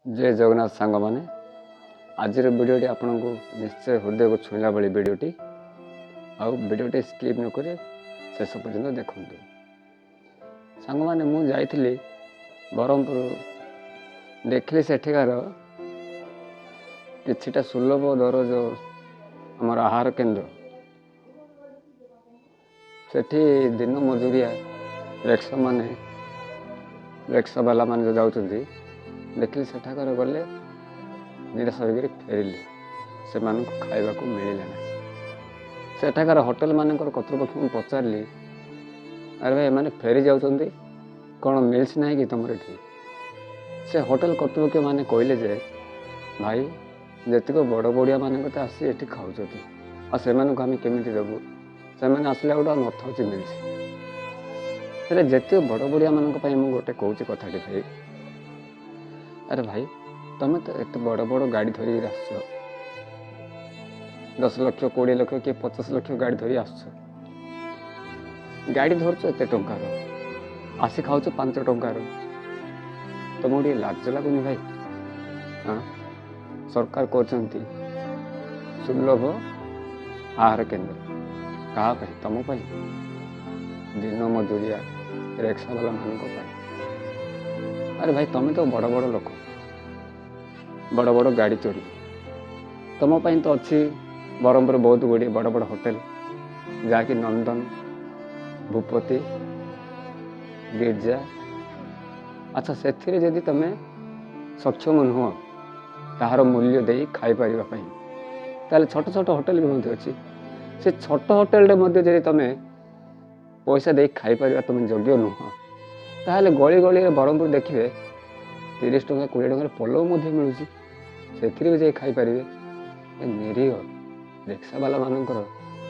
ଜୟ ଜଗନ୍ନାଥ ସାଙ୍ଗମାନେ, ଆଜିର ଭିଡ଼ିଓଟି ଆପଣଙ୍କୁ ନିଶ୍ଚୟ ହୃଦୟକୁ ଛୁଇଁଲା ଭଳି ଭିଡ଼ିଓଟି। ଆଉ ଭିଡ଼ିଓଟି ସ୍କିପ୍ ନକରି ଶେଷ ପର୍ଯ୍ୟନ୍ତ ଦେଖନ୍ତୁ। ସାଙ୍ଗମାନେ, ମୁଁ ଯାଇଥିଲି ବ୍ରହ୍ମପୁର, ଦେଖିଲି ସେଠିକାର କିଛିଟା ସୁଲଭ ଦର ଯେଉଁ ଆମର ଆହାର କେନ୍ଦ୍ର, ସେଠି ଦିନ ମଜୁରିଆ ରିକ୍ସାମାନେ, ରିକ୍ସାବାଲା ମାନେ ଯେଉଁ ଯାଉଛନ୍ତି, ଦେଖିଲି ସେଠାକାର ଗଲେ ନିରାଶ ହୋଇକରି ଫେରିଲେ, ସେମାନଙ୍କୁ ଖାଇବାକୁ ମିଳିଲା ନାହିଁ। ସେଠାକାର ହୋଟେଲ ମାନଙ୍କର କର୍ତ୍ତୃପକ୍ଷଙ୍କୁ ପଚାରିଲି, ଆରେ ଭାଇ, ଏମାନେ ଫେରି ଯାଉଛନ୍ତି, କ'ଣ ମିଲ୍ସ ନାହିଁ କି ତୁମର ଏଠି? ସେ ହୋଟେଲ କର୍ତ୍ତୃପକ୍ଷ ମାନେ କହିଲେ ଯେ ଭାଇ, ଯେତିକ ବଡ଼ ବଡ଼ିଆ ମାନଙ୍କ ତ ଆସି ଏଠି ଖାଉଛନ୍ତି, ଆଉ ସେମାନଙ୍କୁ ଆମେ କେମିତି ଦେବୁ? ସେମାନେ ଆସିଲା ବେଳକୁ ଆଉ ନଥାଉଛି ମିଲ୍ସ। ହେଲେ ଯେତିକ ବଡ଼ ବଡ଼ିଆମାନଙ୍କ ପାଇଁ ମୁଁ ଗୋଟେ କହୁଛି କଥାଟି ଭାଇ, ଆରେ ଭାଇ, ତମେ ତ ଏତେ ବଡ଼ ବଡ଼ ଗାଡ଼ି ଧରିକି ଆସୁଛ, 10 ଲକ୍ଷ, 20 ଲକ୍ଷ କି 50 ଲକ୍ଷ ଗାଡ଼ି ଧରି ଆସୁଛ, ଗାଡ଼ି ଧରୁଛ ଏତେ ଟଙ୍କାର, ଆସି ଖାଉଛ 5 ଟଙ୍କାର, ତମକୁ ଟିକେ ଲାଜ ଲାଗୁନି ଭାଇ? ହଁ, ସରକାର କରୁଛନ୍ତି ସୁଲଭ ଆହାର କେନ୍ଦ୍ର କାହା ପାଇଁ? ତମ ପାଇଁ, ଦିନ ମଜୁରିଆ ରିକ୍ସାବାଲା ମାନଙ୍କ ପାଇଁ। ଆରେ ଭାଇ, ତମେ ତ ବଡ଼ ବଡ଼ ଲୋକ, ବଡ଼ ବଡ଼ ଗାଡ଼ି ଚଢ଼ି, ତମ ପାଇଁ ତ ଅଛି ବ୍ରହ୍ମପୁର ବହୁତ ଗୁଡ଼ିଏ ବଡ଼ ବଡ଼ ହୋଟେଲ, ଯାହାକି ନନ୍ଦନ, ଭୂପତି, ଗିର୍ଜା। ଆଚ୍ଛା, ସେଥିରେ ଯଦି ତମେ ସକ୍ଷମ ନୁହଁ ତାହାର ମୂଲ୍ୟ ଦେଇ ଖାଇପାରିବା ପାଇଁ, ତାହେଲେ ଛୋଟ ଛୋଟ ହୋଟେଲ ବି ମଧ୍ୟ ଅଛି। ସେ ଛୋଟ ହୋଟେଲରେ ମଧ୍ୟ ଯଦି ତମେ ପଇସା ଦେଇ ଖାଇପାରିବା ତମେ ଯୋଗ୍ୟ ନୁହଁ, ତାହେଲେ ଗଳି ଗଳିରେ ବ୍ରହ୍ମପୁର ଦେଖିବେ 30 ଟଙ୍କା, 20 ଟଙ୍କାରେ ପଲଉ ମଧ୍ୟ ମିଳୁଛି, ସେଥିରେ ବି ଯାଇ ଖାଇପାରିବେ। ଏ ନିରୀହ ରିକ୍ସାବାଲା ମାନଙ୍କର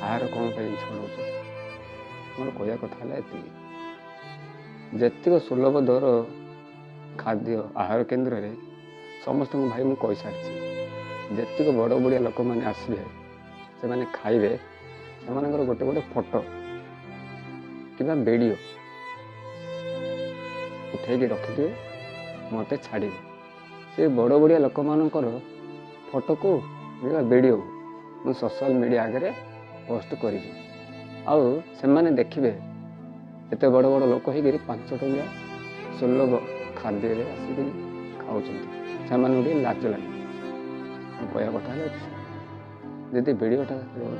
ଆହାର କ'ଣ ପାଇଁ ଛଡ଼ଉଛ? ମୋର କହିବା କଥା ହେଲା ଏତିକି, ଯେତିକ ସୁଲଭ ଦର ଖାଦ୍ୟ ଆହାର କେନ୍ଦ୍ରରେ ସମସ୍ତଙ୍କୁ ଭାଇ ମୁଁ କହିସାରିଛି, ଯେତିକ ବଡ଼ ବଡ଼ିଆ ଲୋକମାନେ ଆସିବେ, ସେମାନେ ଖାଇବେ, ସେମାନଙ୍କର ଗୋଟେ ଗୋଟେ ଫଟୋ କିମ୍ବା ଭିଡ଼ିଓ ଉଠେଇକି ରଖିଥିବେ, ମୋତେ ଛାଡ଼ିବେ। ସେ ବଡ଼ ବଡ଼ିଆ ଲୋକମାନଙ୍କର ଫଟୋକୁ କିମ୍ବା ଭିଡ଼ିଓ ମୁଁ ସୋସିଆଲ ମିଡ଼ିଆ ଆଗରେ ପୋଷ୍ଟ କରିବି, ଆଉ ସେମାନେ ଦେଖିବେ ଏତେ ବଡ଼ ବଡ଼ ଲୋକ ହେଇକରି 5 ଟଙ୍କା ସୁଲଭ ଖାଦ୍ୟରେ ଆସିକରି ଖାଉଛନ୍ତି, ସେମାନଙ୍କୁ ଟିକେ ଲାଜ ଲାଗିବ। ମୁଁ କହିବା କଥା ହେଲା, ଯଦି ଭିଡ଼ିଓଟା ଭଲ